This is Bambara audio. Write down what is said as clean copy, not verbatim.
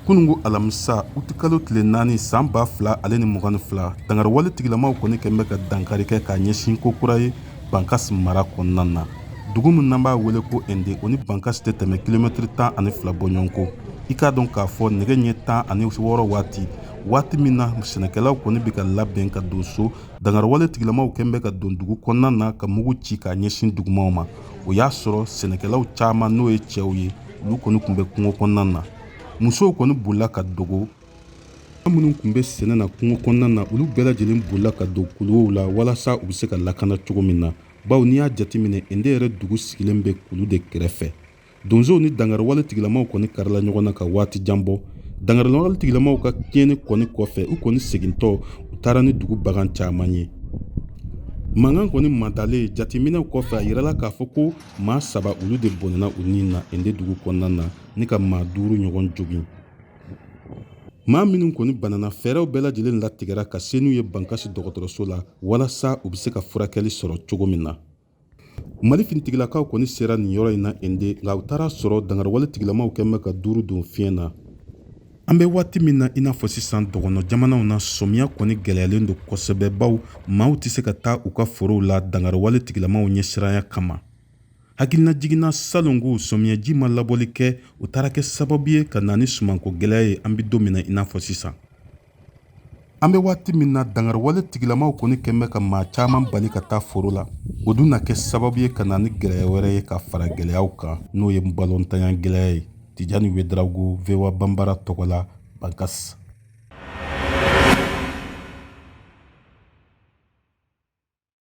Kununko alamisa, utikalo tile 4, san 2022, dangariwale tigilamaw kɔni kɛn bɛ ka dankari kɛ k'a ɲɛsin ko kura ye Bankas mara kɔnɔna na. Dugu min n'an b'a wele ko Ende, o ni Bankas tɛ tɛmɛ kilomɛtiri 12 bɔ ɲɔgɔn kɔ. I k'a dɔn k'a fɔ nɛgɛ ɲɛ 16 waati, waati min na sɛnɛkɛlaw kɔni bɛ ka labɛn ka don so, dangariwale tigilamaw kɛn bɛ ka don dugu kɔnɔna na ka mugu ci k'a ɲɛsin dugumaw ma. O y'a sɔrɔ sɛnɛkɛlaw caman, n'o ye cɛw ye, olu kɔni tun bɛ kungo kɔnɔna na. Musow kɔni bolila ka dogo. Minnu tun bɛ sɛnɛ na kungo kɔnɔna na, olu bɛɛ lajɛlen bolila ka don kuluwow la walasa u bɛ se ka lakana cogo min na, bawo n'i y'a jateminɛ, Ende yɛrɛ dugu sigilen bɛ kulu de kɛrɛfɛ. Donsow ni dangariwale tigilamaw kɔni karila ɲɔgɔn na ka waati jan bɔ. Dangariwale tigilamaw ka tiɲɛni kɔni kɔfɛ, u kɔni segintɔ, u taara ni dugu bagan caman ye. Mankan kɔni madalen, jateminɛw kɔfɛ, a yirala k'a fɔ ko maa saba, olu de bɔnɛna u ni na Ende dugu kɔnɔna na, ni ka maa duuru ɲɔgɔn jogin. Maa minnu kɔni banana, fɛɛrɛw bɛɛ lajɛlen latigɛra ka se n'u ye Bankasi dɔgɔtɔrɔso la walasa u bɛ se ka furakɛli sɔrɔ cogo min na. Mali finitigilakaw kɔni sera nin yɔrɔ in na Ende, nka u taara sɔrɔ dangariwale tigilamaw kɛn bɛ ka duuru don fiɲɛ na. An bɛ waati min na i n'a fɔ sisan, dɔgɔnɔ jamanaw na, sɔmiya kɔni gɛlɛyalen don kosɛbɛ, baw maaw tɛ se ka taa u ka forow la dangariwale tigilamaw ɲɛsiranya kama. Hakilina jiginna salongo sɔmiyɛji ma labɔli kɛ, o taara kɛ sababu ye ka na ni sumanko gɛlɛya ye an bɛ don min na i n'a fɔ sisan. An bɛ waati min na, dangariwale tigilamaw kɔni kɛn bɛ ka maa caman bali ka taa foro la. O dun na kɛ sababu ye ka na ni gɛlɛya wɛrɛ ye ka fara gɛlɛyaw kan, n'o ye balontanya gɛlɛya ye. Tijani Wedarago, VOA Banbara tɔgɔ la, Bankas.